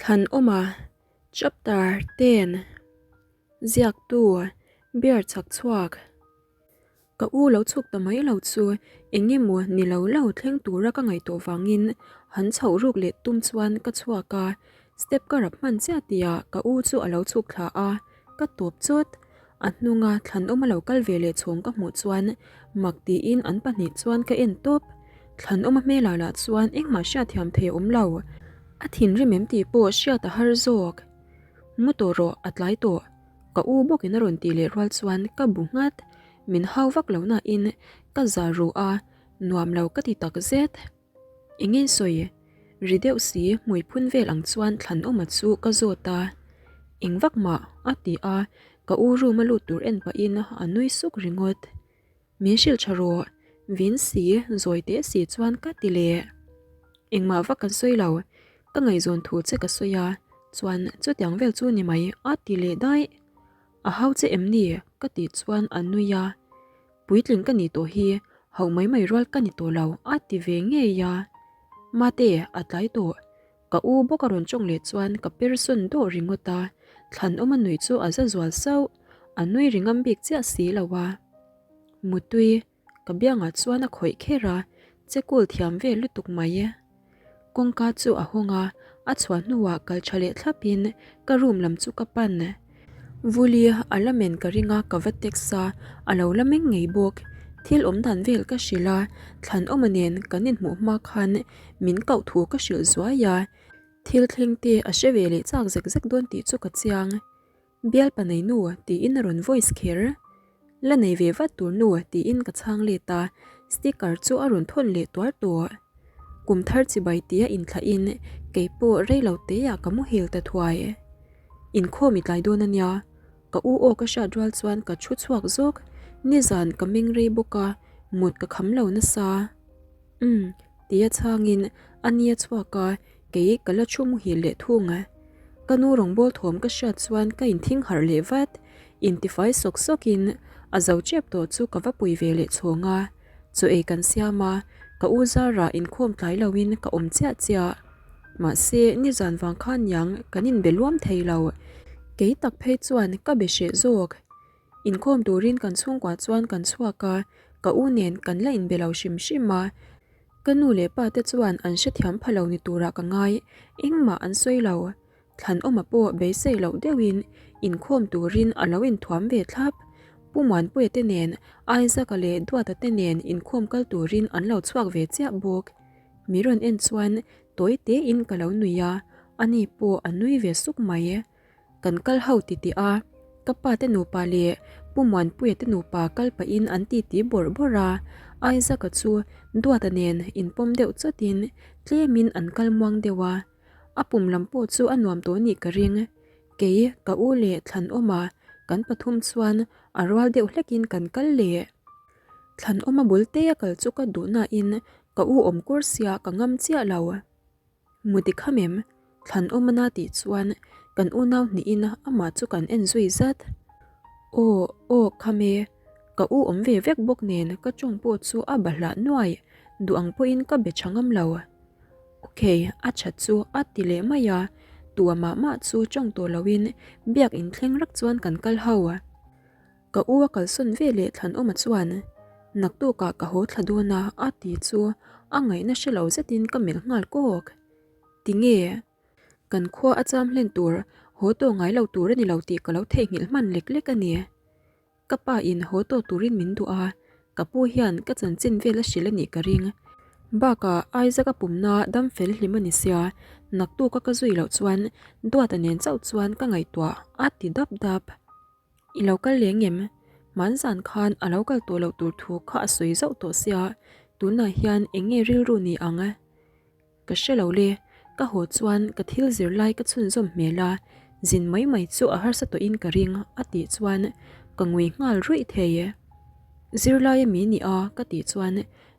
Thlanawma Chapter 10 Ziaktu Bear chhak chhuak Ka u lo chhuk ta mai lo chu eng emaw ni lo lo thleng tura ka ngaihtuah vangin han chhoh ruk leh tum chuan ka chhuak a, step ka rap hman chiah tihah ka u chu a lo chhuk thla a, ka tawp chawt. A hnunga thlanawm a lo kal ve leh chhawng ka hmuh chuan mak tiin an pahnih chuan ka en tawp. Thlanawma hmelah lah chuan engmah hriatthiam thei a awm lo. A thinrim em tih pawh hriat a har zawk. Mu tawh rawh, a tlai tawh. Ka u bawkin a rawn tih leh rual chuan ka bu nghat. Min hau vak lo nain ka za ru a, nuam lo ka ti tak zet. Engin sawi? Ri deuh si hmui phun vel ang chuan Thlanawma chu ka zawt a. Eng vak mah? a ti a, ka u room a lut tur en pahin a nui suk ringawt. Min hrilh tha rawh, vin si, zawi teh si chuan ka ti leh. Engmah vak kan sawi lo, ka ngaihzawn thu che ka sawi a, chuan chutiang vel chu ni mai a ti leh daih. A hau che em ni? ka tih chuan a nui a. Puitling ka nih tawh hi, hauh mai mai rual ka ni tawh lo a ti ve ngei a. Mate, a tlai tawh. Ka u bawk a rawn tawng leh chuan ka per sawn dawh ringawt a, Thlanawma nui chu a za zual sauh, a nui ri ngam bik chiah si lo a. Mutui, ka biangah chuan a khawih kher a, che kul thiam vel lutuk mai e. Kawngka chu a hawng a, a chhuah hnuah kal tha leh thlapin ka room lam chu ka pan. Vuli a la men ka ring a, ka va text a, a lo la meng ngei bawk. Thil awm dan vel ka hrilh a, Thlanawma nen kan inhmuh hma khan min koh thu ka hrilh zuai a, thil thleng te a hre ve leh chak zek zek dawn tih chu ka chiang. Bialpa nei nu tiin a rawn voice kher. La nei ve vat tur nu tiin ka chhang let a, sticker chu a rawn thawn leh tuar tawh. Kum thar chibai tia inthlahin kei pawh rei lo teah ka muhil ta thuai. Inkhawm i tlai dawn a nia, ka u aw ka hriat rual chuan ka thu chhuak zawk. Nizan ka meng rei bawk a, mut ka kham lo nasa. Umm, tia chhangin a nia chhuak a, kei ka la thu muhil leh thung. Ka nu rawngbâwl thawm ka hriat chuan ka inthing harh leh vat. Intifai sawk sawkin a zo ṭep tawh chu ka va pui ve leh chhawng a. Chaw ei kan siam a, ka u Zara inkhawm tlai loin ka awm chiah chiah. Mahse, nizan vang khan niang kan inbe luam thei lo. Kei tak phei chuan ka be hreh zawk. Inkhawm turin kan chhungkua chuan kan chhuak a, ka u nen kan la inbe lo hrim hrim a. Ka nu leh pa te chuan an hrethiam pha lo ni turah ka ngai, engmah an sawi lo. Thlanawma pawh beisei loh deuhin inkhawm turin a lo inthuam ve thlap. Pu Muanpuia te nen Isaac-a leh Duata te nen inkhawm kal turin an lo chhuak ve chiah bawk. Mi rawn en chuan tawi tein ka lo nui a, ani pawh a nui ve suk mai. Kan kal ho ti tih a, ka pa te nupa leh Pu Muanpuia te nupa kal pahin an titi bawrh bawrh a, Isaac-a chu Duata nen inpawm deuh chawtin tlemin an kal muang deuh a, a pum lam pawh chu a nuam tawh nih ka ring. Kei, ka u leh Thlanawma kan pathum chuan a rual deuh hlekin kan kal leh. Thlanawma bul te a kal chu ka duh nain ka u awm kur sia ka ngam chiah lo. Muti kham em? Thlan awm ana tih chuan kan unau hnihin amah chu kan en zui zat. Aw, aw kham e. Ka u awm ve vek bawk nen ka tawng pawh chu a bahlah nuai, duh ang pawhin ka be tha ngam lo. Ok, a that chu a ti leh mai a, tua mah mah chu tawng tawh loin biak inthleng rak chuan kan kal ho. Ka u a kalsawn ve leh Thlanawma chuan, Naktukah ka haw thla dawn a, a ti chu a ngaihna hre lo zetin ka melh nghal kawk. Tinge? Kan khua a cham hlen tur, haw tawh ngai lo tur a ni lo tih ka lo theihnghilh hman lek lek a ni. Ka pa in haw tawh turin min duh a, ka pu hian ka chanchin vel a hrilh a nih ka ring. Bakah Isaac a pumna dam fel hlim a ni sia, naktuka ka zui loh chuan Duata nen chauh chuan ka ngaihtuah a ti dap dap. I lo kal leng em? Hmanzan khan a lo kal tawh loh tur thu kha a sawi zauh tawh sia, tunah hian eng nge rilru ni ang? Ka hre lo le, ka haw chuan ka thil zir lai ka chhunzawm hmel a, zin mai mai chu a harsa tawhin ka ring a tih chuan ka ngui nghal ruih thei. Zirlai a mi ni a ka tih chuan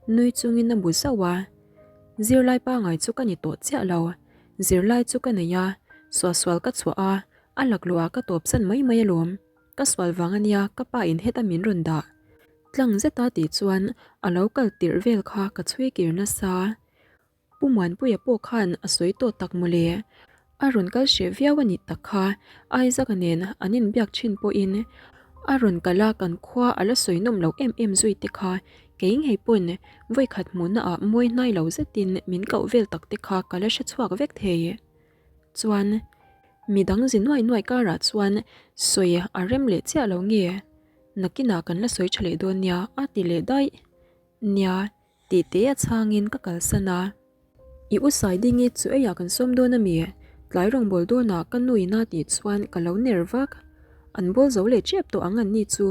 nui chungin a bu zauh a, zirlai pangai chu ka ni tawh chiah lo, zirlai chu ka nei a, suahsual ka chhuah a, A laklawh ah ka tawp san mai mai alawm, ka sual vang ania ka pa in heta min rawn dah. Tlang zeta tih chuan a lo kal tirh vel kha ka chhui kir nasa. Pu Muanpuia pawh khan a sawi tawh tak mawle. A rawn kal hreh viau a nih tak kha, Isaac-a nen an inbiak thin pawhin a rawn kal a kan khua a la sawi nawm lo em em zui te kha kei ngei pawn vawikhat hmuhna ah mawi hnai lo zetin min koh vel tak te kha ka la hre chhuak vek thei. Chuan midang zi nuai nuai karah chuan sawi a rem leh chiah lo nge? Nakinah kan la sawi tha leh dawn nia a ti leh daih. Nia, Tih te a chhangin ka kalsan a. I u Saidingi chu eiah kan sawm dawn a mi? Tlai rawngbâwl dawnah ka nu ina tih chuan ka lo ner vak. An bawl zo leh ṭep tawh ang an ni chu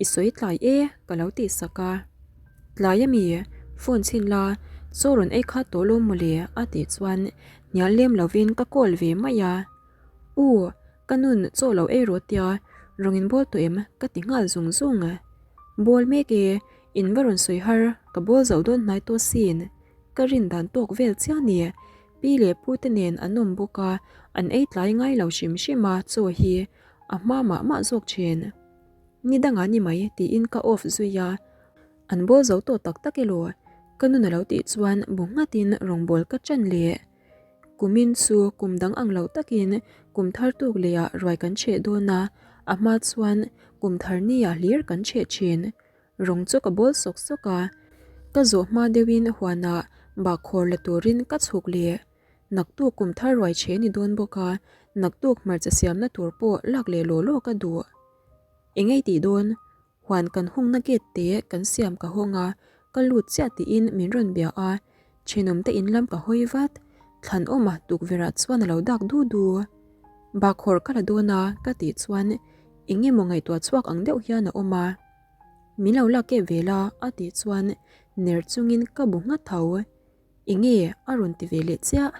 i sawi tlai e ka lo tih sak a. Tlai a mi? Phone chhin la, chaw rawn ei khat tawh lawm mawle a tih chuan hnial lem lovin ka call ve mai a. U, ka nun chaw lo ei rawh tia rawn inbawl tawh em? ka ti nghal zung zung. Bawl mek e, In va rawn sawi har, ka bawl zo dawn hnai tawh sin. Ka rin dan tawk vel chiah ni. Pi leh pu te nen an awm bawk a, an ei tlai ngai lo hrim hrim a, chaw hi a hma mah mah zawk thin. Ni dangah ni mai tiin ka off zui a, an bawl zo tawh tak tak elaw? Ka nun a lo tih chuan bu nghatin rawngbâwl ka ṭan leh. Kumin chu kum dang ang lo takin kum thar tuk lehah ruai kan chheh dawn a, a hma chuan kum thar nia hlir kan chheh thin. Rawng chu ka bawl sawk sawk a, ka zawh hma deuhin huanah bahkhawr la turin ka chhuk leh. Naktuk kum thar ruai che ni dawn bawk a, naktuk hmarcha siamna tur pawh lak leh law law ka duh. Engei tih dawn? Huan kan hungna gate te kan siam ka hawng a, ka lut chiah tiin min rawn bia a, thenawmte in lam ka hawi vat. Thlanawma tukverhah chuan a lo dak du du. Bahkhawr ka la dawn a ka tih chuan eng emaw ngaihtuah chhuak ang deuh hian a awm a. Min lo lak kep ve la a tih chuan ner chungin ka bu nghat tho. Enge a rawn ti ve leh chiah.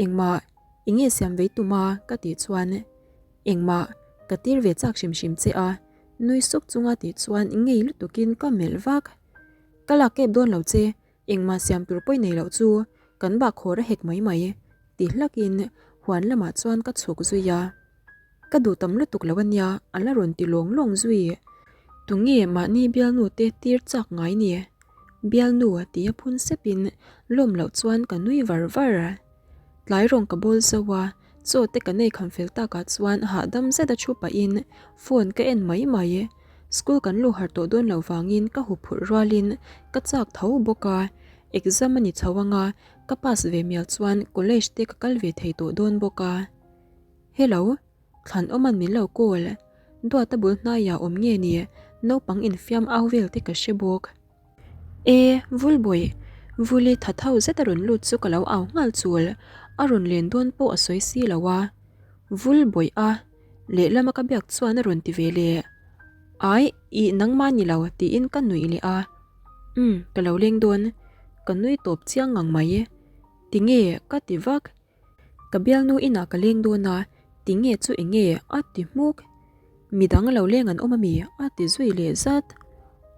Engmah enge siam vei tum a ka tih chuan engmah ka tir ve chak hrim hrim che a nui suk chunga tih chuan ngei lutukin ka melh vak. Ka lak kep dawn lo che Engmah siam tur pawi nei loh chu kan bak khawr a hek mai mai ti hlakin huan lamah chuan ka chhuk zui a. Ka duh tam lutuk lo ania a la rawn ti lawng lawng zui. Tunge mahni bialnu te tir chak ngai ni? Bialnu ti a phun sepin lawm loh chuan ka nui var var. Tlai rawng ka bawl zo a, chaw te ka nei kham fel takah chuan hahdam zet a thu pahin phone ka en mai mai. School kan luh harh tawh dawn loh vangin ka huphurh rualin ka chak tho bawk a, exam a ni chho anga ka pass ve mial chuan college te ka kal ve thei tawh dawn bawk a. Hello, Thlanawma'n min lo call. Duata bul hnaiah awm nge ni, naupang infiam au vel te ka hre bawk. E, Vulbawih, Vuli tha tho zet a rawn lut chu ka lo au nghal chul, a rawn len dawn pawh a sawi si lo a. Vulbawih a, lehlama ka biak chuan a rawn ti ve leh. Ai, ih nangmah ni lo tiin ka nuih leh a. Umm, ka lo leng dawn, ka nui tawp chiang ngang mai. Tinge ka ti vak. Ka bialnu inah ka leng dawn a, tinge chu enge a ti hmuk. Midang lo leng an awm ami a ti zui leh zat.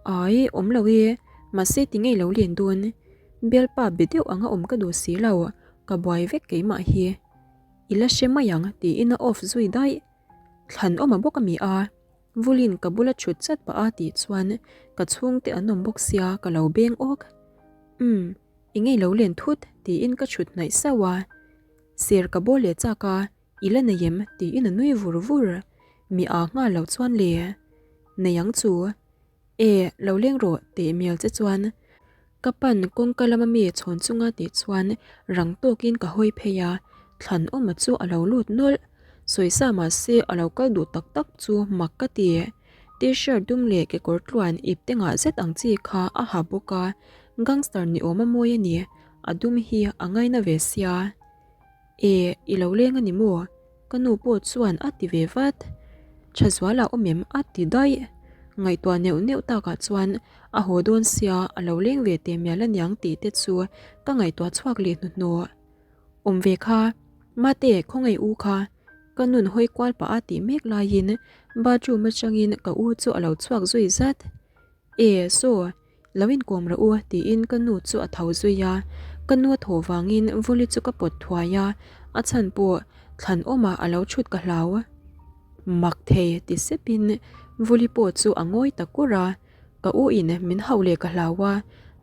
Ai, awm lo e, mahse tinge i lo len dawn? Bialpa be deuh anga awm ka duh si lo, ka buai vek keimah hi. I la hre mai ang tiin a off zui daih. Thlan awm a bawk ami a? Vulin ka bula thut chat pah a tih chuan ka chhungte an awm bawk sia ka lo beng awk. Umm. I ngei lo len thut tiin ka chhut hnaih sauh a, Sir ka bawl leh chak a, i la nei em? tiin a nui vur vur. Mi aa nghal loh chuan le. Nei ang chu. E, lo leng rawh tih mial che chuan ka pan kawngka lama mi chhawn chunga tih chuan rang tawkin ka hawi phei a, Thlanawma chu a lo lut nawlh. Sawisa mahse a lo kal duh tak tak chu mak ka ti. T-shirt dum leh kekawr tluan ip te ngah zet ang chi kha a ha bawk a, gangster ni awm a mawi a ni, a dum hi a ngaina ve sia. E, i lo leng a ni maw? Ka nu pawh chuan a ti ve vat. Thazuala awm em? a ti daih. Ngaihtuah neuh neuh takah chuan a haw dawn sia a lo leng ve teh mial a niang tih te chu ka ngaihtuah chhuak leh hnuhnawh. Awm ve kha, Mate khawngaih u kha, ka nun hawi kual pah a tih mek laiin bathroom atangin ka u chu a lo chhuak zui zat. E, saw, lo inkawm rawh u tiin ka nu chu a tho zui a, ka nu a thawh vangin Vuli chu ka pawt thuai a, a chhan pawh thlan awmah a lo thut ka hlau. Mak thei ti sepin Vuli pawh chu a ngawi ta kur a, Ka u in min hauh leh ka hlau a,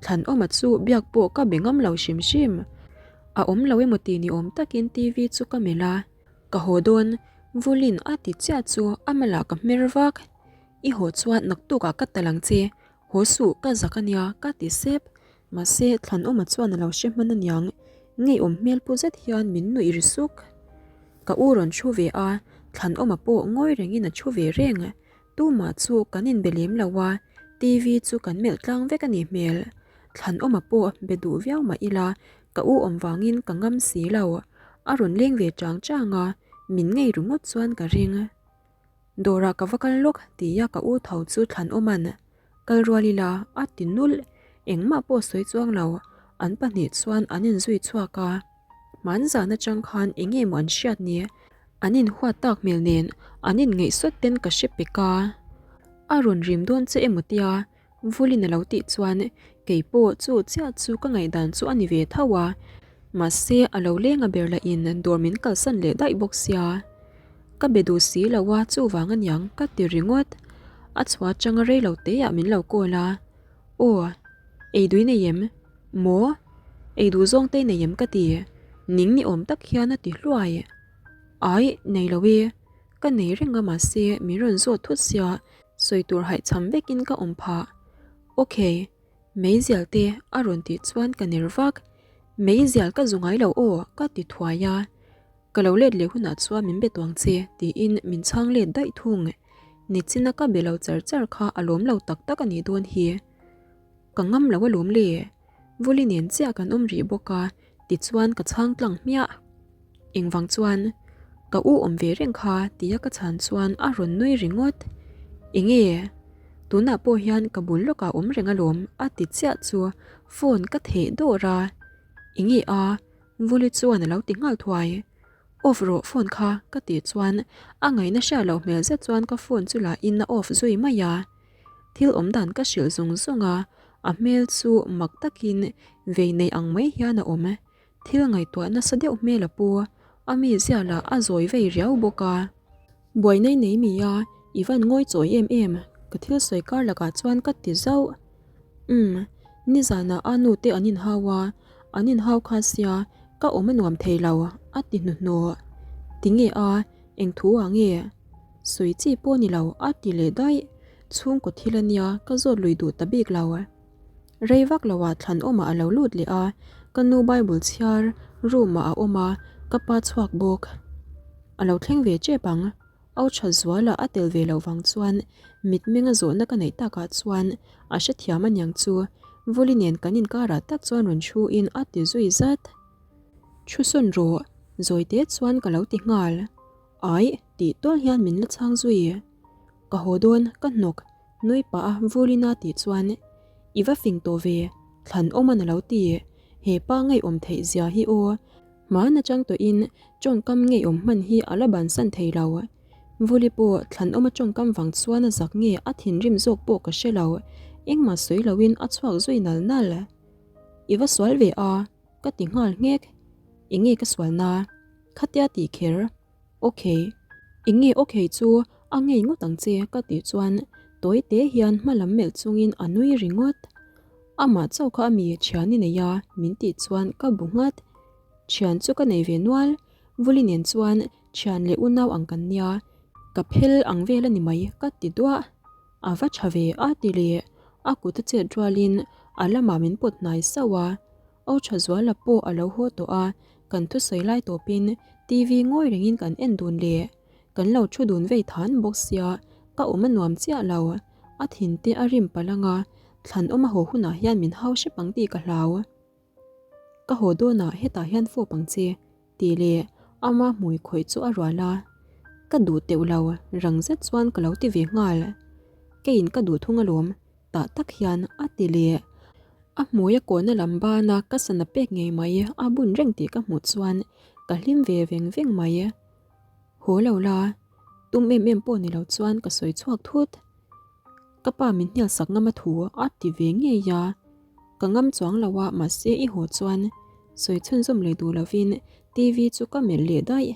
Thlanawma chu biak pawh ka be ngam lo hrim hrim. A awm lo emaw tih ni awm takin TV chu ka melh a, Ka haw dawn, Vulin a ti chiah chu a malah ka hmer vak. I haw chuan naktukah ka tal ang che, haw suh ka zak a nia ka ti sep. Mahse, Thlanawma chuan a lo hre hman aniang, ngeiawm hmel pu zet hian min nuih ri suk. Ka u rawn thu ve a, Thlanawma pawh ngawi rengin a thu ve reng. Tumah chu kan inbe lem lo a, TV chu kan melh tlang vek a nih hmel. Thlanawma pawh be duh viau mah ila, ka u awm vangin ka ngam si lo. A rawn leng ve chang chang a, min ngei ringawt chuan ka ring. Dawrah ka va kal lawk tia ka u tho chu Thlanawma'n kal rual ila a ti nulh. Engmah pawh sawi chuang lo, an pahnih chuan an inzui chhuak a. Hmanzan atang khan eng nge maw an hriat ni? An inhuat tak hmel nen an inngeih sawt ten ka hre pek a. A rawn rim dawn che emaw tia Vulin a lo tih chuan kei pawh chu chiah chu ka ngaihdan chu a ni ve tho a. Mahse a lo leng a ber lah in dawr min kalsan leh daih bawk sia. Ka be duh si lo a chuvang aniang ka ti ringawt. A chhuah atanga rei lo te ah min lo call a. Aw, ei dui nei em? Maw? Ei duh zawng te nei em ka ti? Ning ni awm tak hian a ti hluai. Ai, nei lo e. Ka nei reng a mahse min rawn zawt thut sia sawi tur haihchham vekin ka awm phah. Ok, meizial te a rawn tih chuan ka ner vak. Meizial ka zu ngai lo aw ka ti thuai a. Ka lo let leh hunah chuan min be tuang che tiin min chhang let daih thung. Nichina ka be lo char char kha a lawm lo tak tak a nih dawn hi. Ka ngam lo alawm le. Vuli nen chiah kan awm rih bawk a, tichuan ka chhang tlang hmiah. Engvang chuan, Ka u awm ve reng kha tia ka chhan chuan a rawn nui ringawt. Enge? Tunah pawh hian ka bul lawkah awm reng alawm a ti chiah chu phone ka theh dawr a. Enge a? Vuli chuan a lo ti nghal thuai. Off rawh phone kha ka tih chuan a ngaihna hriat loh hmel zet chuan ka phone chu la in a off zui mai a. Thil awm dan ka hrilh zung zung a, a hmel chu mak takin vei nei ang mai hian a awm. Thil ngaihtuah nasa deuh hmel a pu, a mi zia lah a zawi vei riau bawk a. Buai nei nei mi a, i van ngawi chawi em em, ka thil sawi kar lakah chuan ka ti zauh. Umm, nizanah a nu te an inhau a, an inhau kha sia, ka awm a nuam thei lo, a ti hnuhnawh. Tinge a, eng thu ah nge? Sawi chi pawh ni lo a ti leh daih. Chhungkaw thil a nia ka zawt lui duh ta bik lo. Rei vak lo ah thlan awmah a lo lut leh a, ka nu Bible chhiar room ah a awm a, ka pa chhuak bawk. A lo thleng ve tep ang. Au tha zuala a tel ve loh vang chuan mitmeng a zawhna ka neih takah chuan a hrethiam aniang chu Vuli nen kan inkarah tak chuan rawn thu in a ti zui zat. Thu sawn rawh, zawi te chuan ka lo ti nghal. Aih, tih tual hian min la chhang zui. Ka haw dawn, ka hnawk, nui pah a Vulina tih chuan, I va fing tawh ve, thlan awm a na lo ti, he pa ngeiawm theih zia hi aw. Hman atang tawhin tawngkam ngeiawm hman hi a la bansan thei lo. Vuli pawh thlan awma tawngkam vang chuan a zak nge a thinrim zawk pawh ka hre lo, engmah sawi loin a chhuak zui nal nal. I va sual ve a, ka ti nghal nghek. Enge ka sualna? Khatia tih kher. Ok. Enge ok chu a ngei ngawt ang che ka tih chuan tawi te hian hma lam melh chungin a nui ringawt. Amah chauh kha a mi thian i nei a min tih chuan ka bu nghat. Thian chu ka nei ve nual, Vuli nen chuan thian leh unau ang kan nia, ka phel ang vel a ni mai ka ti duah. A va tha ve a ti leh a kut a chet rualin a lamah min pawt hnai sauh a. Aw tha zuala pawh a lo haw tawh a, kan thusawi lai tawpin TV ngawi rengin kan en dun leh. Kan lo thu dun vei than bawk sia, ka awm a nuam chiah lo. A thin te a rim palh ang a, thlan awm a haw hunah hian min hau hrep ang tih ka hlau. Ka haw dawnah hetah hian fawp ang che, tih leh ama hmui khawih chu a rual a. Ka duh teuh lo, rang zet chuan ka lo ti ve nghal. Keiin ka duh thung alawm, Tah tak hian a ti leh. A hmui a kawhna lam bana ka sana pek ngei mai a bun reng tih ka hmuh chuan ka hlim ve veng veng mai. Haw lo la, tum em em pawh ni lo chuan ka sawi chhuak thut. Ka pa min hnial sak ngam a thu a ti ve ngei a. Ka ngam chuang lo a mahse i haw chuan sawi chhunzawm leh duh lovin TV chu ka melh leh daih.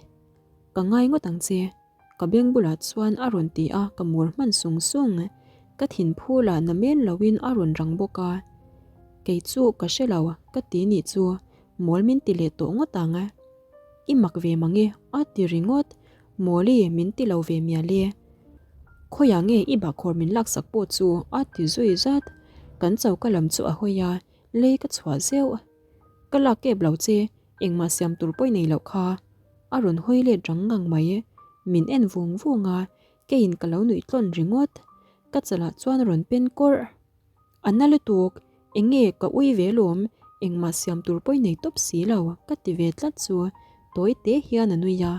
Ka ngai ngawt ang che. Ka beng bulah chuan a rawn ti a, ka mur hman sung sung. Ka thin phul ah na men loin a rawn rang bawk a. Kei chu ka hre lo, ka ti nih chu. Mawl min ti leh tawh ngawt ang. I mak ve mang e, a ti ringawt. Mawli, min ti lo ve mial e. Khawiah nge i bahkhawr min laksak pawh chu? a ti zui zat. Kan choka lam chu a hawi a, lei ka chhuah zeuh. Ka lak kep lo che, engmah siam tur pawi nei loh kha. A rawn hawi let rang ngang mai. Min en vung vung a, keiin ka lo nuih tlawn ringawt. Ka chalah chuan a rawn pen kawrh. A na lutuk, eng nge ka ui ve lawm, engmah siam tur pawi nei tawp si lo ka ti ve tlat chu tawi te hian a nui a.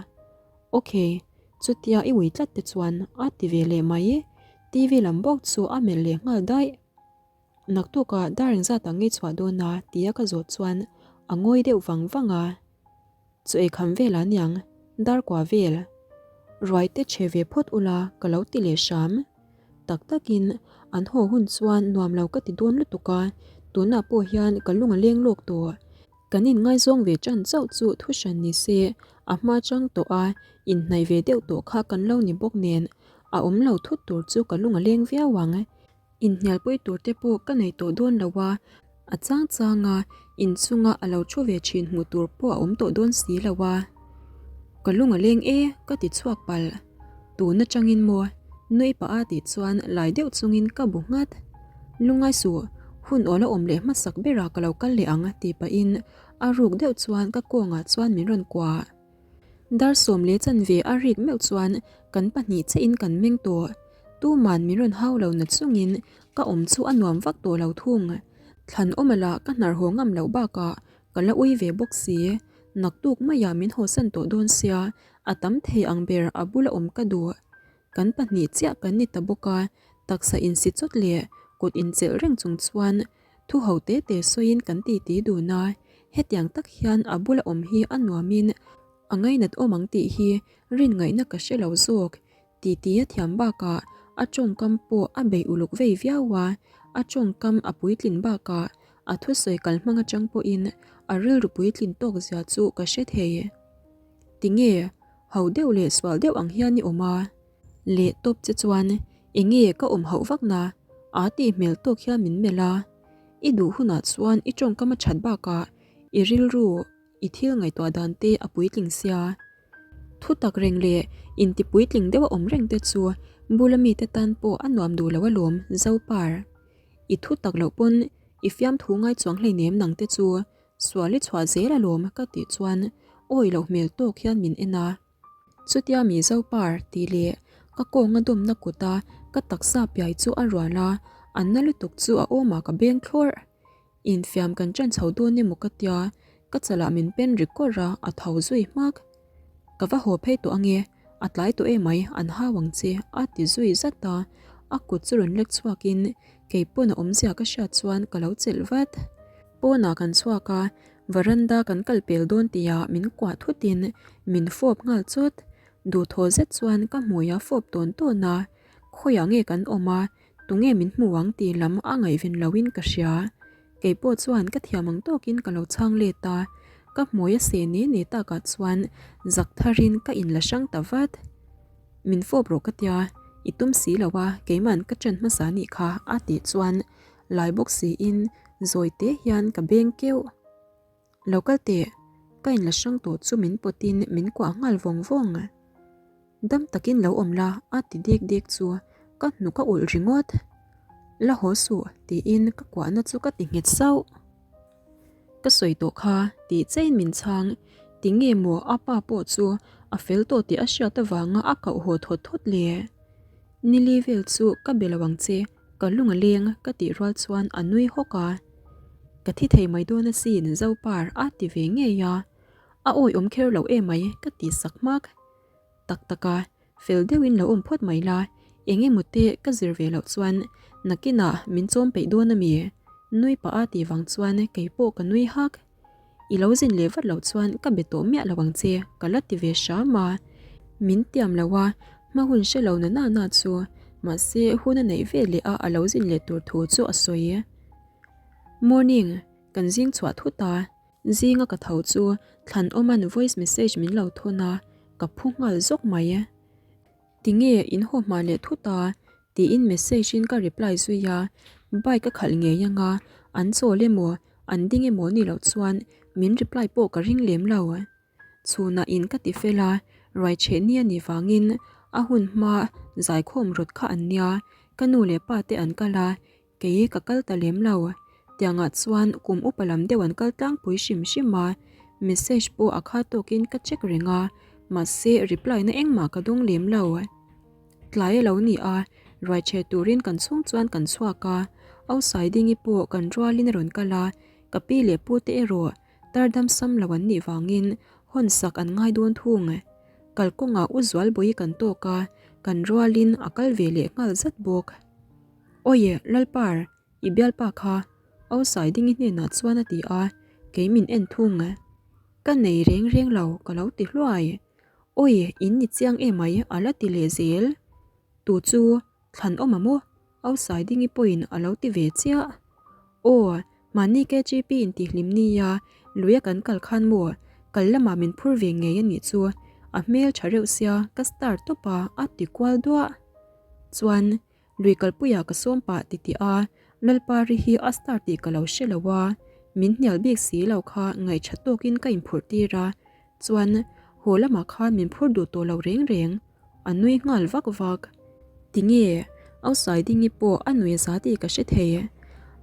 Ok, chutia i ui tlat te chuan a ti ve leh mai, TV lam bawk chu a melh leh nghal daih. Naktukah dar engzat ang ngei chhuah dawn a tia ka zawh chuan a ngawi deuh vang vang a. Chu ei kham vel a niang, dar kua vel. Ruai te chhe ve phawt ula ka lo ti leh hram. Tak takin an haw hun chuan nuam lo ka ti dawn lutuk a, tunah pawh hian ka lung a leng lawk tawh. Kan inngaizawng ve tan chauh chu thu hran ni se, a hma chang tawh a, inhnaih ve deuh tawh kha kan lo ni bawk nen, a awm lo thut tur chu ka lung a leng viau ang. Inhnialpui tur te pawh ka nei tawh dawn lo a, a chang chang a, inchunga a lo thu ve thin hmuh tur pawh a awm tawh dawn si lo a. Ka lung a leng e, ka ti chhuak palh. Tun atangin maw? Nui pah a tih chuan lai deuh chungin ka bu nghat. Lungngai suh, hun awl a awm leh hmasak berah ka lo kal leh ang tih pahin a ruk deuh chuan ka kawngah chuan min rawn kuah. Dar 10 leh chanve a rik meuh chuan kan pahnih chiahin kan meng tawh. Tuman min rawn hau lo na chungin ka awm chu a nuam vak tawh lo thung. Thlan awm ala ka hnar haw ngam loh bakah ka la ui ve bawk si. Naktuk maiah min hawsan tawh dawn sia, a tam thei ang ber a bula awm ka duh. Kan pahnih chiah kan ni ta bawk a, taksa insi chawt leh kut inchelh reng chung chuan Thu ho te te sawiin kan titi dun a, hetiang tak hian a bula awm hi a nuamin a ngainat awm ang tih hi rin ngaihna ka hre lo zawk. Titi a thiam bakah a tawngkam pawh a bei uluk vei viau a, a tawngkam a puitlin bakah a thusawi kal hmang atang pawhin a rilru puitlin tawk zia chu ka hre thei. Tinge, ho deuh leh sual deuh ang hian i awm a? Leh tawp che chuan eng nge ka awm hauh vak na? Aa tih hmel tawk hian min melh a. I duh hunah chuan i tawngkam a that bakah i rilru i thil ngaihtuah dan te a puitling sia. Thu tak reng leh inti puitling deuh a awm reng te chu bula mite tan pawh a nuam duh lo alawm Zopar. I thu tak loh pawn i fiamthu ngai chuang hleinem nang te chu sual i chhuah zel alawm ka tih chuan awi loh hmel tawk hian min en a. Chutia mi Zopar tih leh ka kawnga dawmna kuta ka taksa piai chu a rual a, an na lutuk chu a awmah ka beng thlawrh. Infiam kan ṭan chho dawn emaw ka tia, ka chalah min pen ri kawrh a, a tho zui hmak. Ka va haw phei tawh ange, a tlai tawh emai, an hau ang che, a ti zui zat a, a kut chu rawn lek chhuakin kei pawn a awmzia ka hriat chuan ka lo chelh vat. Pawnah kan chhuak a, Varanda kan kal pel dawn tihah min kuah thutin min fawp nghal chawt. Duhthaw zet chuan ka hmui a fawp tawn tawn a, khawiah nge kan awm a, tunge min hmu ang tih lam a ngaihven loin ka hria. Kei pawh chuan ka thiam ang tawkin ka lo chhang let a, ka hmui a seh ne ne takah chuan zak tharin ka inla hrang ta vat. Min fawp rawh ka tia, i tum si lo a, keiman ka ṭan hmasa nih kha a tih chuan Lai bawk siin zawi te hian ka beng keuh. Lo kal teh, ka inla hrang tawh chu min pawtin min kuah nghal vawng vawng. Dam takin lo awm la a ti dek dek chu ka hnuk a ulh ringawt. La haw suh tiin ka kuahna chu ka ti nghet sauh. Ka sawi tawh kha tih chein min chhang. Tinge maw a pa pawh chu a fel tawh tih a hriat avanga a koh haw thawt thawt le. Nili vel chu ka be lo ang che. Ka lung a leng ka tih rual chuan a nui hawk a, Ka thi thei mai dawn asin Zopar a ti ve ngei a, a awihawm kher lo emai ka ti sak hmak. Tak tak a, fel deuhin lo awm phawt mai la, eng emaw te ka zir ve loh chuan nakinah min chawm peih dawn ami? Nui pah a tih vang chuan keipawh ka nui hak. I lo zin leh vat loh chuan ka be tawh miah lo ang che, ka la ti ve hram a. Min tiam lo a, hma hun hre lo na na na chu, mahse hun a neih ve leh a a lo zin leh tur thu chu a sawi. Morning, kan zing chhuah thut a, zinga ka tho chu Thlanawma'n voice message min lo thawn a, ka phu nghal zawk mai. Tinge in haw hma leh thut a? tiin message in ka reply zui a, bike a khalh ngei anga an chawl emaw an ding emaw ni loh chuan Min reply pawh ka ring lem lo. Chhunah in ka ti fel a, ruaichheh ni a nih vangin a hun hma zaikhawm rawt kha an nia, ka nu leh pa te an kal a, kei ka kal ta lem lo. Tiangah chuan kum upa lam deuh an kal tlangpui hrim hrim a, message pawh a kha tawkin ka check reng a, mahse reply na engmah ka dawng lem lo. Tlai a lo ni a, ruaichheh turin kan chhung chuan kan chhuak a, Ausaidingi pawh kan rualin a rawn kal a, ka pi leh pu te erawh Tar dam sam lo an nih vangin hawn sak an ngai dawn thung. Kalkawngah U Zualbawi kan tawk a, kan rualin a kal ve leh nghal zat bawk. Awi Lalpar, i bialpa kha Au Saidingi hnenah chuan a ti a, kei min en thung. Ka nei reng reng lo ka lo ti hluai. Awi in ni chiang emai a la ti leh zel. Tu chu Thlan awm a maw? Au Saidingi pawhin a lo ti ve chiah. Aw, mahni KGP in tihhlim nia, luia kan kal khan maw, kal lamah min phur ve ngei a nih chu, a hmel tha reuh sia ka star tawp a, a ti kual duah. Chuan, lui kalpuiah ka sawm pah ti tih a, Lalpari hi a star tih ka lo hre lo a, min hnial bik si lo kha ngaihṭha tawkin ka inphurh tir a, chuan, haw lamah khan min phur duh tawh lo reng reng. A nui nghal vak vak. Tinge? Ausaidingi pawh a nui za tih ka hre thei.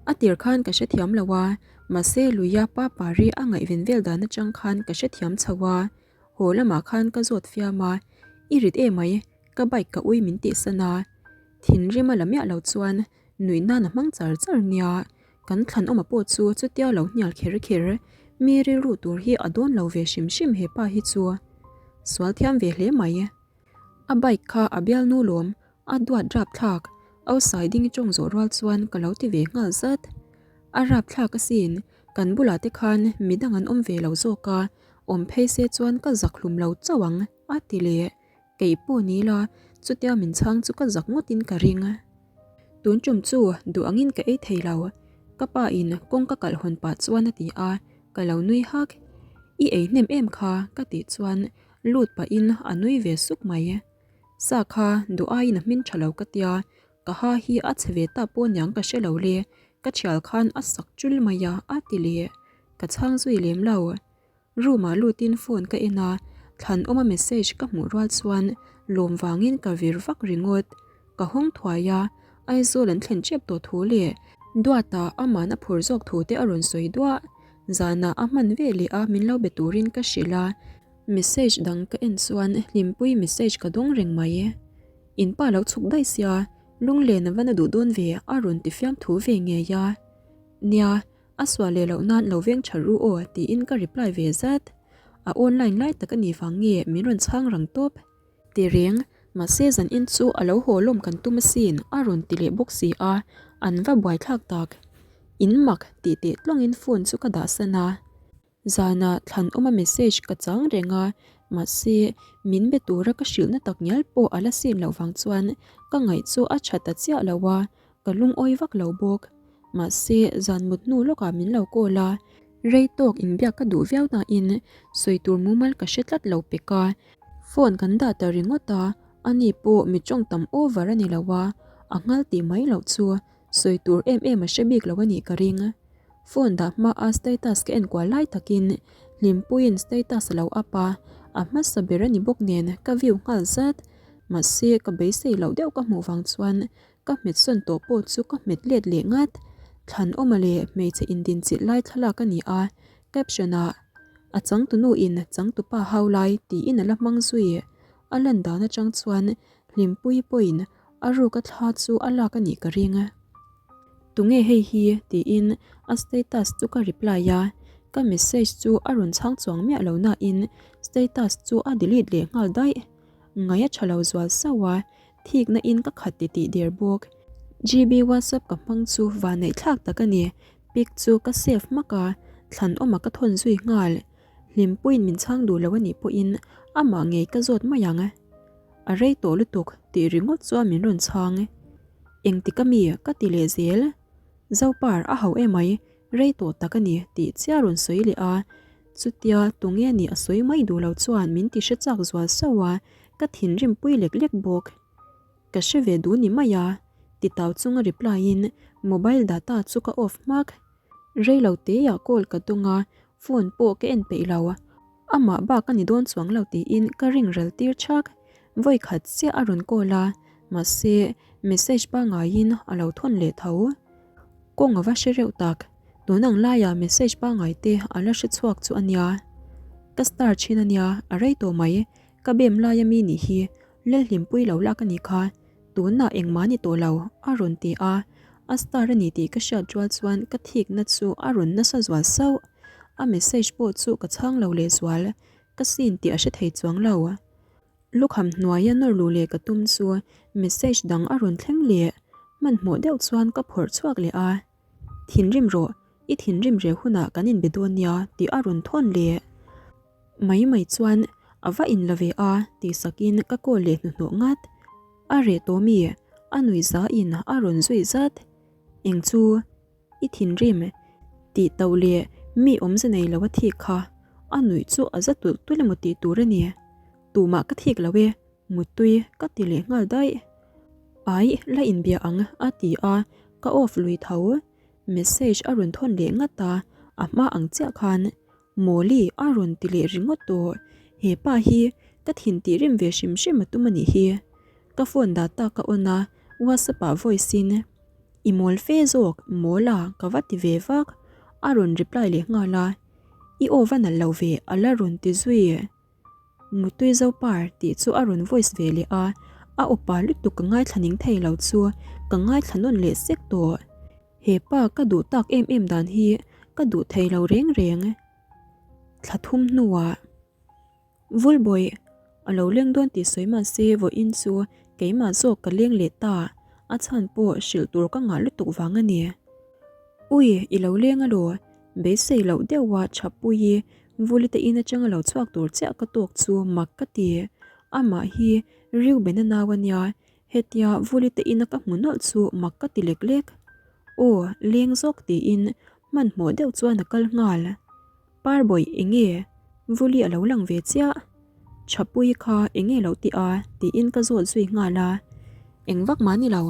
A tir khan ka hrethiam lo a, mahse Luia pa pari a ngaihven vel dan atang khan ka hrethiam chho a. Haw lamah khan ka zawt fiam a, I rit emai, ka bike ka ui min tihsan a. Thinrim a la miah lo chuan nuih nan a hmang char char nia. Kan thlanawma pawh chu chutia lo hnial kher kher, mi rilru tur hi a dawn lo ve hrim hrim he pa hi chu. Sual thiam ve hle mai. A bike kha a bialnu lawm, a duat rapthlak, outside ding tawng zawh rual chuan ka lo ti ve nghal zat. A rapthlak asin, kan bulah te khan midang an awm ve lo zawk a, awm phei se chuan ka zak hlum lo chauh ang, a ti leh. Kei pawh ni la, chutia min chhang chu ka zak ngawtin ka ring. Tun tum chu duh angin ka ei thei lo, ka pa in kawng ka kalh hawn pah chuan a ti a, ka lo nui hak. I ei hnem em kha ka tih chuan lut pahin a nui ve suk mai. Sa kha duh aiin a hmin tha lo ka tia, ka ha hi a chhe ve ta pawh niang ka hre lo le, ka thial khan a sak chul mai a a ti leh. Ka chhang zui lem lo. Room ah lutin phone ka en a, Thlanawma message ka hmuh rual chuan lawm vangin ka vir vak ringawt. Ka hawng thuai a, Aizawl an thlen tep tawh thu leh Duata aman a phur zawk thu te a rawn sawi duah. Zanah a hman ve leh a min lo be turin ka hrilh a, message dang ka en chuan Hlimpui message ka dawng reng mai. In pa lo chhuk daih sia, lunglen a va na duh dawn ve a rawn ti fiamthu ve ngei a. Nia, A sual leh loh nan lo veng tha ru aw tiin ka reply ve zat. A online lai tak a nih vang nge min rawn chhang rang tawp. Ti reng, mahse zan in chu a lo haw lawm kan tum asin a rawn ti leh bawk si a, an va buaithlak tak. In mak tih teh tlawngin phone chu ka dah san a. Zanah thlanawma message ka chang reng a, mahse min be tura ka hrilhna tak ngial pawh a la sin loh vang chuan ka ngaih chu a tha ta chiah lo a, ka lungawi vak lo bawk. Mahse zan mut hnu lawkah min lo call a, rei tawk inbiak ka duh viau nain sawi tur mumal ka hre tlat lo pek a, phone kan dah ta ringawt a, ani pawh mi tawng tam over a ni lo a, a nghal tih mai loh chu sawi tur em em a hre bik lo a nih ka ring. Phone dah hma a status ka en kual lai takin Hlimpuiin status a lo up a, a hmasa ber a ni bawk nen ka view nghal zat. Mahse ka beisei loh deuh ka hmuh vang chuan ka hmet sawn tawh pawh chu ka hmet let leh ngat. Thlanawma leh hmeichhe indinchilh lai thlalak a ni a, caption ah A changtunu in changtupa hau lai tiin a la hmang zui. A lan dan atang chuan Hlimpuii pawhin A ruka thla chu a lak a nih ka ring. Tunge hei hi? tiin a status chu ka reply a, ka message chu a rawn chhang chuang miah lo nain status chu a delete leh nghal daih. Ngaih a tha lo zual sauh a, thikna in ka khat ti tih der bawk. GB WhatsApp ka hmang chu vanneih thlak tak a ni, pic chu ka save hmak a, thlanawma ka thawn zui nghal. Hlimpuiin min chhang duh lo a nih pawhin amah ngei ka zawt mai ang. A rei tawh lutuk tih ringawt chuan min rawn chhang. Engtik a mi ka ti leh zel. Zopar a hauh emai, rei tawh tak a ni tih chiah rawn sawi leh a. Chutia tunge nih a sawi mai duh lo chuan min ti hre chak zual sauh a, ka thinrim pui lek lek bawk. Ka hre ve duh ni mai a, ti tau chunga reply in mobile data chu ka off hmak. Rei lo teiah call ka dawng a. Phone pawh ka en peih lo. Amah bak a ni dawn chuang lo tiin ka ring ral tir chak. Vawi khat chiah a rawn call a, mahse message pangaiin a lo thawn leh tho. Kawng a va hre reuh tak. Tun ang laiah message pangai te a la hre chhuak chu a nia. Ka star thin a nia, a rei tawh mai. Ka bem laia mi nih hi Lalhlimpui lo lak a nih kha. Tunah engmah ni tawh lo, a rawn ti a. A star a ni tih ka hriat rual chuan ka thikna chu a rawn nasa zual sauh. A message pawh chu ka chhang lo lehzual. Ka sin tih a hre thei chuang lo. Lukham hnuaia nawr luh leh ka tum chu message dang a rawn thleng leh. Hmanhmawh deuh chuan ka phawrh chhuak leh a. Thinrim rawh, i thinrim reh hunah kan inbe dawn nia tih a rawn thawn leh. Mai mai chuan a va in la ve a tih sakin ka call leh hnuhnawh ngat. A reh tawh mi? A nui za in a rawn zui zat. Eng chu? I thinrim tih tauh leh mi awmze nei lo a thik kha a nuih chu a za tulh tulh emaw tih tur a ni. Tumah ka thik lo e, muttui ka ti leh nghal daih. Ai, la inbia ang a ti a, ka off lui tho. Message a rawn thawn leh ngat a, a hma ang chiah khan Mawli a rawn ti leh ringawt tawh. He pa hi ka thin tih rim ve hrim hrim a tum a nih hi. Ka phone data ka on a, WhatsApp ah voice in, I mawl fe zawk, mawl a, ka va ti ve vak. A rawn reply leh nghal a, I aw va nalh lo ve a la rawn ti zui. Mutui Zopar tih chu a rawn voice ve leh a, a awpa lutuk ka ngaithla ning thei lo chu ka ngaithla nawn leh sek tawh. He pa ka duh tak em em dan hi ka duh thei lo reng reng. Thla thum hnuah Vulbawih a lo leng dawn tih sawi mah se vawiin chu keimah zawk ka leng leh ta, a chhan pawh hrilh tur ka ngah lutuk vang a ni. Ui, i lo leng alaw? Beisei loh deuha Chhappuii Vuli te in atanga lo chhuak tur chiah ka tawk chu mak ka ti. Amah hi Reuben-a nau a nia, hetia Vuli te ina ka hmu nawlh chu mak ka ti lek lek. Aw, leng zawk tiin hmanhmawh deuh chuan a kal nghal. Parbawi enge? Vuli a lo lang ve chiah. Chhapui kha enge lo ti a? tiin ka zawt zui nghal a. Eng vak mah ni lo,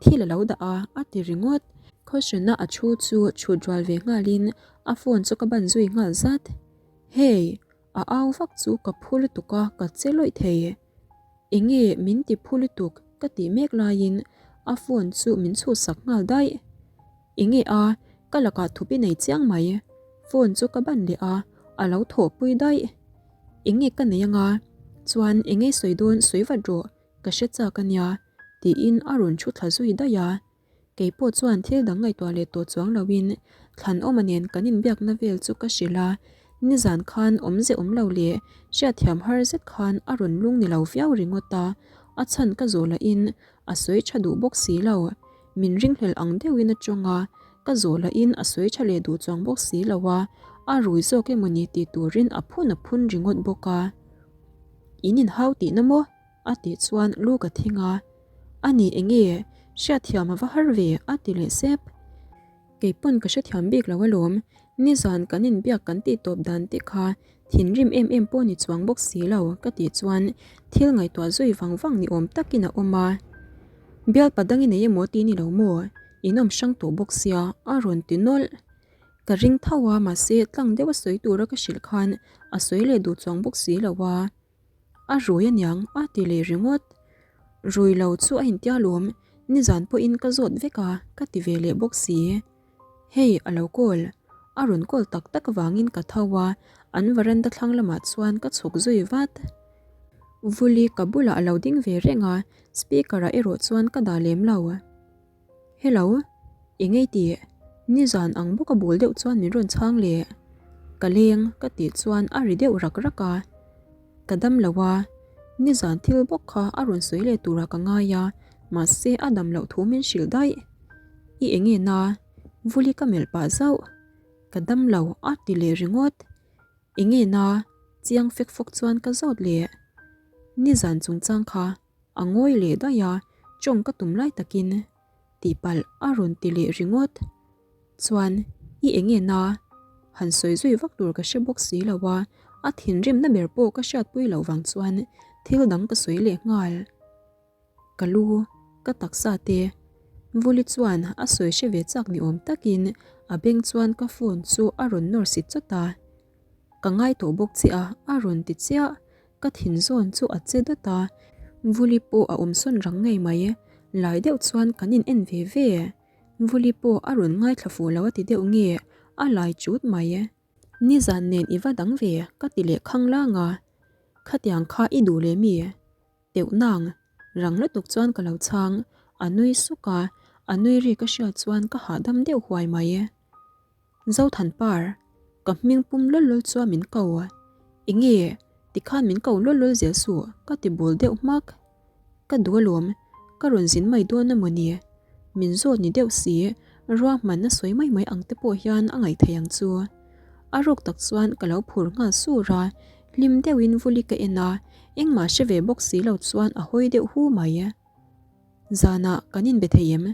thil a lo dah a, a ti ringawt. Caution-a a thu chu chhut rual ve nghalin a phone chu ka ban zui nghal zat. Hey! A au vak chu ka phu lutuk a, ka che lawih thei. Enge min ti phu lutuk ka tih mek laiin a phone chu min chhuhsak nghal daih. Enge a, ka lakah thup i nei chiang mai. Phone chu ka ban leh a, a lo thawhpui daih. Enge ka nei anga, chuan enge sawi dawn sawi vat rawh, ka hre chak a nia, tiin a rawn thu thla zui daih a. Kei pawh chuan thil dang ngaihtuah leh tawh chuang loin Thlanawma nen kan inbiakna vel chu ka hrilh a, nizan khan awmze awm lo leh hriatthiam har zet khan a rawn lung ni lo viau ringawt a, a chhan ka zawh lahin a sawi tha duh bawk si lo. Min ringhlel ang deuhin a tawng a, ka zawh lahin a sawi tha leh duh chuang bawk si lo a, a rui zawk emawni tih turin a phun a phun ringawt bawk a. In inhau tihna maw? A tih chuan lu ka thing a, A ni enge? Hriatthiam a va har ve a ti leh sep. Kei pawn ka hrethiam bik lo alawm, nizan kan inbiak kan tih tawp dan te kha thinrim em em pawh ni chuang bawk si lo ka tih chuan thil ngaihtuah zui vang vang ni awm takin a awm a. Bialpa dang i nei emaw ti ni lo maw? In awm hrang tawh bawk sia a rawn ti nawlh. Ka ring tho a mahse tlang deuh a sawi tura ka hrilh khan a sawi leh duh chuang bawk si lo a. A rui aniang a ti leh ringawt. Rui lo chu a intia lawm, nizan pawhin ka zawt vek a ka ti ve leh bawk si. Hei a lo call, a rawn call tak tak avangin ka tho a, an veranda thlang lamah chuan ka chhuk zui vat. Vuli ka bulah a lo ding ve reng a, speaker ah erawh chuan ka dah lem lo. Hello, eng ei tih? Nizan ang bawk a bul deuh chuan min rawn chhang leh. Ka leng ka tih chuan a ri deuh rak rak a. Ka dam lo a, nizan thil bawk kha a rawn sawi leh turah ka ngai a, mahse a dam loh thu min hrilh daih. I eng nge na? Vuli ka melh pah zauh. Ka dam lo a ti leh ringawt. Eng nge na? Chiang fek fawk chuan ka zawt leh. Nizan chungchang kha A ngawi leh daih a, tawng ka tum lai takin tihpalh a rawn ti leh ringawt. Chuan, i eng nge na? Han sawi zui vak tur ka hre bawk si lo a, a thinrimna ber pawh ka hriatpui loh vang chuan thil dang ka sawi leh nghal. Ka lu, ka taksa te. Vuli chuan a sawi hre ve chak ni awm takin a beng chuan ka phone chu a rawn nawr si chawt a. Ka ngai tawh bawk che a, a rawn ti chiah. Ka thin zawn chu a che dawt a, Vuli pawh a awm sawn rang ngei mai. Lai deuh chuan kan in en ve ve. Vuli pawh a rawn ngaithla fuh lo a ti deuh nge, a lai chut mai. Nizan nen i va dang ve, ka ti leh khang lang a. Khatiang kha i duh leh mi? Teuh nang, rang lutuk chuan ka lo chhang, a nui suk a, a nui ri ka hriat chuan ka hahdam deuh huai mai. Zothanpar, ka hming pum lawl lawl chuan min ko. Enge, tikhan min ko lawl lawl zel suh, ka ti bul deuh hmak. Ka duh alawm, ka rawn zin mai dawn a maw ni? Min zawt ni deuh si, ruahmanna sawi mai mai ang te pawh hian a ngaih theih ang chu. A ruk tak chuan ka lo phur nghal sur a, hlim deuhin vuli ka en a, engmah hre ve bawk si lo chuan a hawi deuh hu mai. Zanah kan inbe thei em?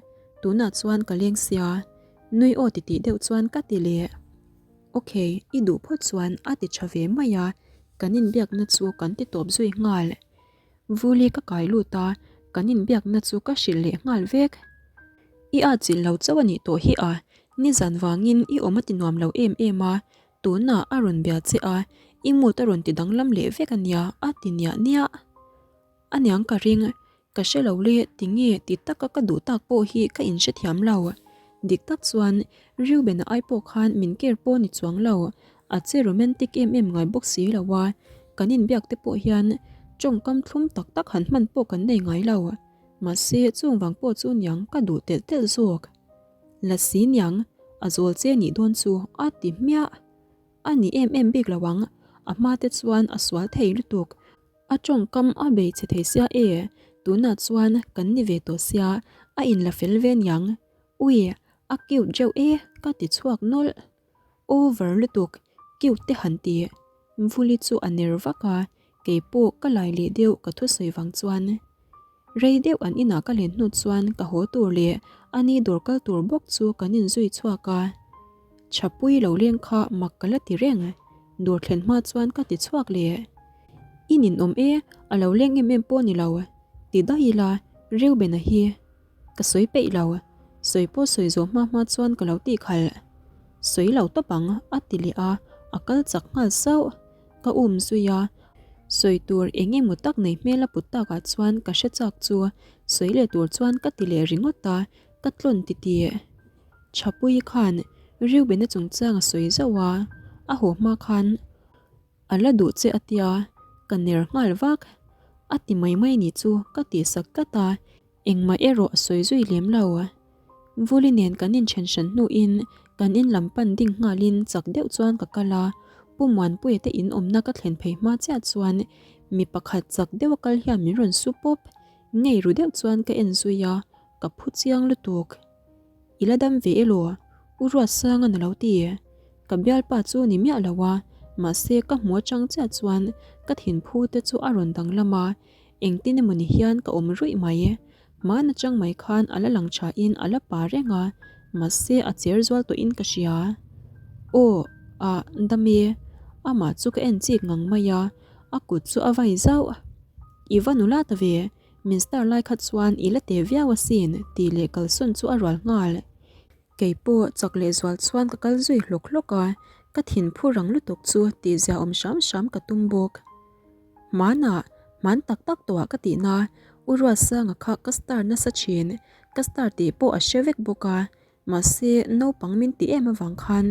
Tunah chuan ka leng sia, nui aw titih deuh chuan ka ti leh. Ok, i duh phawt chuan a ti tha ve mai a, kan inbiakna chu kan ti tawp zui nghal. Vuli ka kai lut a, kan inbiakna chu ka hrilh leh nghal vek. I at chilh lo chauh a nih tawh hi a, nizan vangin i awm a ti nuam lo em em a, tunah a rawn bia che a, i mood a rawn ti danglam leh vek a nia a ti niah niah. A niang ka ring, ka hre lo le tinge ti taka ka duh tak pawh hi ka inhrethiam lo. Dik tak chuan Reuben-a ai pawh khan min care pawh ni chuang lo, a che romantic em em ngai bawk si lo a, kan inbiak te pawh hian tawngkam thlum tak tak han hman pawh kan nei ngai lo. Mahse chung vang pawh chu niang ka duh telh telh zawk. Lasi niang, a zawl che nih dawn chu a ti hmiah. A ni em em bik lo ang, a hma te chuan a sual thei lutuk. A tawngkam a bei che thei sia e, tunah chuan kan ni ve tawh sia, a inla fel ve niang. Ui, a cute reuh e, ka ti chhuak nawlh. Over lutuk, cute te han ti. Mvuli chu a ner vak a, keipawh ka lai leh deuh ka thusawi vang chuan. Rei deuh an inah ka len hnu chuan ka haw tur leh a ni dawr kal tur bawk chu kan inzui chhuak a. Chhapui lo leng kha mak ka la ti reng. Dawr thlen hma chuan ka ti chhuak leh. I ninawm e, a lo leng em em pawh ni lo. Ti daih ila, Reuben-a hi. Ka sawi peih lo. Sawi pawh sawi zawh hma hma chuan ka lo tih khalh. Sawi lo tawp ang, a ti leh a, a kal chak nghal sauh. Ka um zui a, sawi tur eng emaw tak nei hmel a put takah chuan ka hre chak chu sawi leh tur chuan ka ti leh ringawt a, ka tlawn titih. Chhapuii khan Reuben-a chungchang a sawi zauh a, a haw hma khan a la duh che a tia, ka ner nghal vak. A ti mai mai ni chu ka tihsak tlat a. Engmah erawh a sawi zui lem lo. Vuli nen kan inthen hran hnuin kan in lam pan ding nghalin chak deuh chuan ka kal a, Pu Muanpuia te in awmna ka thlen phei hma chiah chuan mi pakhat chak deuh a kal hian min rawn su pawp. Ngei ru deuh chuan ka en zui a, ka phu chiang lutuk. I la dam ve elaw? U Ruatsanga'n a lo ti. Ka bialpa chu ni miah lo a, mahse ka hmu atang chiah chuan ka thinphu te chu a rawn danglam a, Engtin emaw ni hian ka awm ruih mai. Hmaan atang mai khan a la lang thain a la pa reng a, mahse a cher zual tawhin ka hria. Aw, ah, dam e. Amah chu ka en chik ngang mai a, a kut chu a vai zauh. I va nula ta ve, min star lai kha chuan i la te viau asin tih leh kalsawn chu a rual nghal. Kei pawh chak leh zual chuan ka kal zui hlawk hlawk a, ka thin phu rang lutuk chu tihzia awm hram hram ka tum bawk. Hmanah, hman tak tak tawhah ka tihna, U Ruatsanga kha ka star nasa thin, ka star tih pawh a hre vek bawk a, mahse naupang min ti em avang khan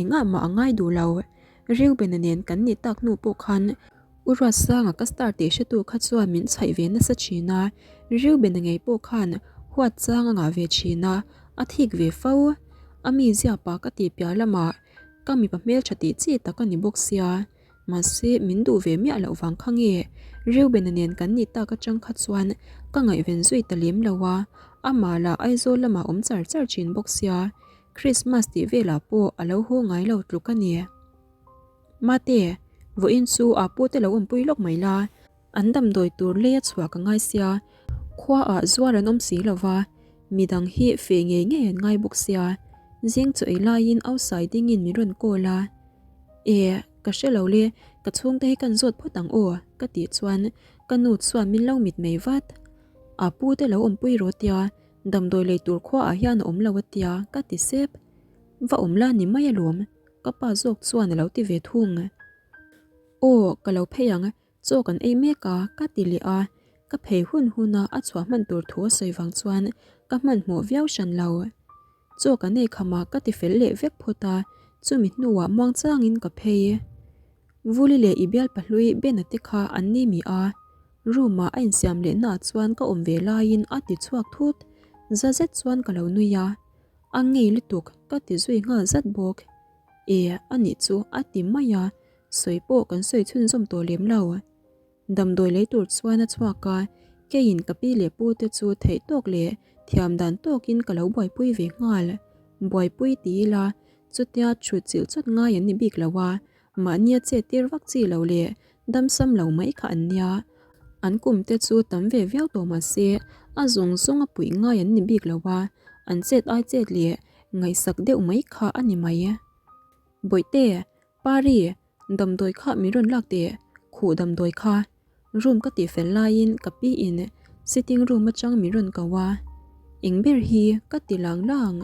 engah mah a ngai duh lo. Reuben-a nen kan nih tak hnu pawh khan U Ruatsanga ka star tih hretu kha chuan min chhaih ve nasa thin a, Reuben-a ngei pawh khan huat chang a ngah ve thin a, a thik ve fo. A mizia pa ka tih piah lamah ka mipa hmeltha tih chi tak a ni bawk sia. Mahse, min duh ve miah loh vang kha nge? Reuben-a nen kan nih tak atang kha chuan ka ngaihven zui ta lem lo a, amah lah Aizawl lamah awm char char thin bawk sia, Christmas tih velah pawh a lo haw ngai lo tluk a ni. Mate, vawiin chu a pu te lo awmpui lawk mai la, an damdawi tur lei a chhuah ka ngai sia, khuaah zuar an awm si lo va, midang hi feh ngei ngei an ngai bawk sia, zing chaw ei laiin outside dingin min rawn call a. E, ka hre lo le, ka chhungte hi kan zawt phawt ang aw, ka tih chuan ka nu chuan min lo mit mei vat. A pu te lo awmpui rawh tia, damdawi lei tur khuaah hian a awm lo a tia, ka ti sep. Va awm la ni mai alawm, ka pa zawk chuan a lo ti ve thung. Aw, ka lo phei ang, chaw kan ei mek a, ka ti leh a. Ka phei hun huna a chhuah hman tur thu a sawi vang chuan ka hmanhmawh viau hran lo. Chaw kan ei khamah ka ti fel leh vek phawt a, chumi hnuah muangchangin ka phei. Vuli leh i bial pahlui Bena te kha an ni mi a, room ah a insiam leh naah chuan ka awm ve laiin a ti chhuak thut. Za zet chuan ka lo nui a, a ngei lutuk ka ti zui nghal zat bawk. E, a nih chu a ti mai a, sawi pawh kan sawi chhunzawm tawh lem lo. Damdawi lei tur chuan a chhuak a, keiin ka pi leh pu te chu theih tawk leh thiam dan tawkin ka lo buaipui ve nghal. Buaipui ti ila, chutia thut chilh chawt ngai an ni bik lo a, mahnia chet tir vak chi lo leh damsam lo mai kha an nia. An kum te chu tam ve viau tawh mah se, a zawng zawng a puih ngai an ni bik lo a, an chet ai chet leh ngaihsak deuh mai kha a ni mai. Bawihte, Pari, Damdawi kha min rawn lak teh, khuh damdawi kha. Room ka tih fel laiin ka pi in sitting room atang min rawn ko a. Eng ber hi ka ti lang lang.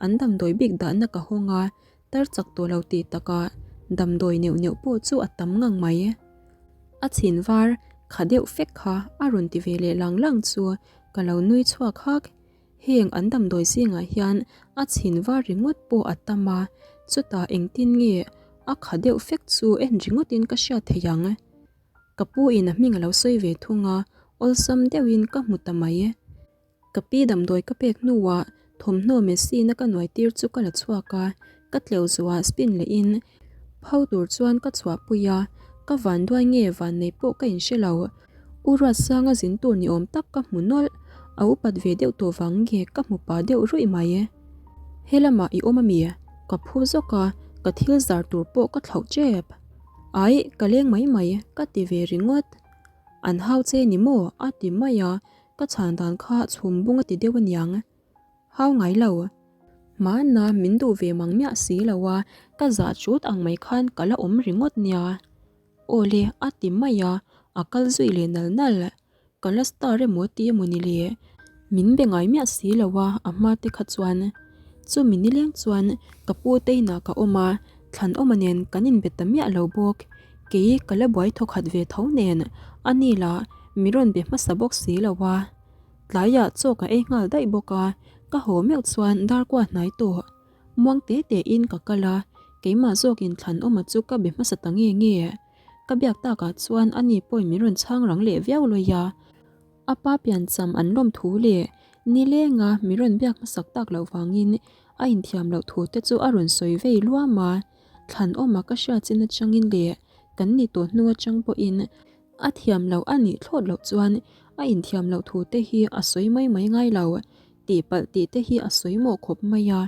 An damdawi bik dahna ka hawng a, tar chak tawh lo tih takah damdawi neuh neuh pawh chu a tam ngang mai. A chhin var kha deuh fek kha a rawn ti ve leh lang lang chu ka lo nui chhuak hak. Heng an damdawi zingah hian a chhin var ringawt pawh a tam a, chutah engtin nge a kha deuh fek chu en ringawtin ka hriat thei ang. Ka pu in a hming a lo sawi ve thung a, awlsam deuhin ka hmu ta mai. Ka pi damdawi ka pek hnuah thawmhnaw machine a ka nuai tir chu ka la chhuak a, ka tleu zuah spin lehin Pho tur chuan ka chhuahpui a, ka vanduai nge vannei pawh ka inhre lo. U Ruatsanga zin tur ni awm tak ka hmu nawlh, a upat ve deuh tawh vang nge ka hmu pah deuh ruih mai. He lamah i awm ami? Ka phu zawk a, ka thil zar tur pawh ka thlauh tep. Aih, ka leng mai mai, ka ti ve ringawt. An hau che ni maw? a ti mai a, ka chhan dan kha chhum bung a ti deuh aniang. Hau ngai lo. Hmana min duh ve mang miah si lo a, ka zah chut ang mai khan ka la awm ringawt nia. Aw le, a ti mai a, a kal zui leh nal nal. Ka la star emaw ti emaw ni le? Min be ngai miah si lo a, a hma te kha chuan. Chumi nileng chuan ka pu te inah ka awm a, Thlanawma nen kan inbe ta miah lo bawk. Kei ka la buai thawkhat ve tho nen, ani lah mi rawn be hmasa bawk si lo a. Tlaiah chaw ka ei nghal daih bawk a, ka haw meuh chuan dar kua hnai tawh. Muang te tein ka kal a, keimah zawkin Thlanawma chu ka be hmasa ta nge nge. Ka biak takah chuan ani pawhin min rawn chhang rang leh viau lawi a. A pa piancham an lawm thu leh nilenga min rawn biak hmasak tak loh vangin a inthiam loh thu te chu a rawn sawi vei luam a. Thlanawma ka hriat chin atangin leh kan ni tawh hnu atang pawhin A thiam loh a nih thlawt loh chuan a inthiam loh thu te hi a sawi mai mai ngai lo, tihpalh tih te hi a sawi mawh khawp mai a,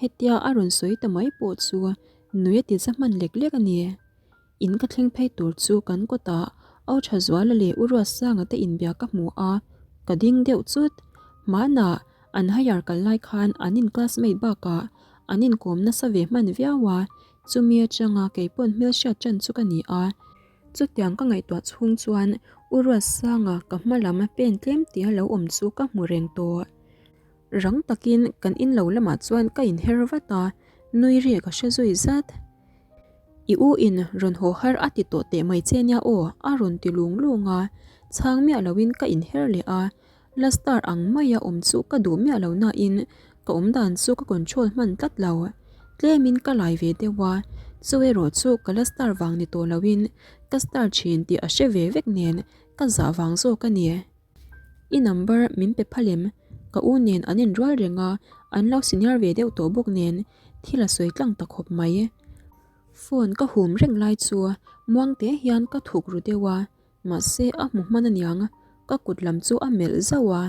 hetia a rawn sawi ta mai pawh chu nui a ti za hman lek lek a ni. In ka thleng phei tur chu kan kawtah Au Thazuala leh U Ruatsanga te inbia ka hmu a, ka ding deuh chut. Hmanah an higher kal lai khan an in classmate bakah an inkawm nasa ve hman viau a, chumi atanga keipawn hmelhriat ṭan chu ka ni a. Chutiang ka ngaihtuah chhung chuan U Ruatsanga ka hma lam pen tlem tia lo awm chu ka hmu reng tawh. Rang takin kan in lo lamah chuan ka inher vat a, nui ri ka hre zui zat. I u in rawn haw har a ti tawh teh mai che nia aw a rawn ti lung lung a, chhang miah loin ka inher leh a, La star ang maia awm chu ka duh miah lo nain ka awm dan chu ka control hman tlat lo. Tlemin ka lai ve deuh a, chu erawh chu ka la star vang ni tawh loin ka star thin tih a hre ve vek nen ka zah vang zawk a ni. I number min pe phal em? Ka u nen an inrual reng a, an lo senior ve deuh tawh bawk nen thil a sawi tlang ta khawp mai. Phone ka hum reng lai chu muang te hian ka thuk ru deuh a, Mahse a hmu hman aniang, ka kut lam chu a melh zauh a.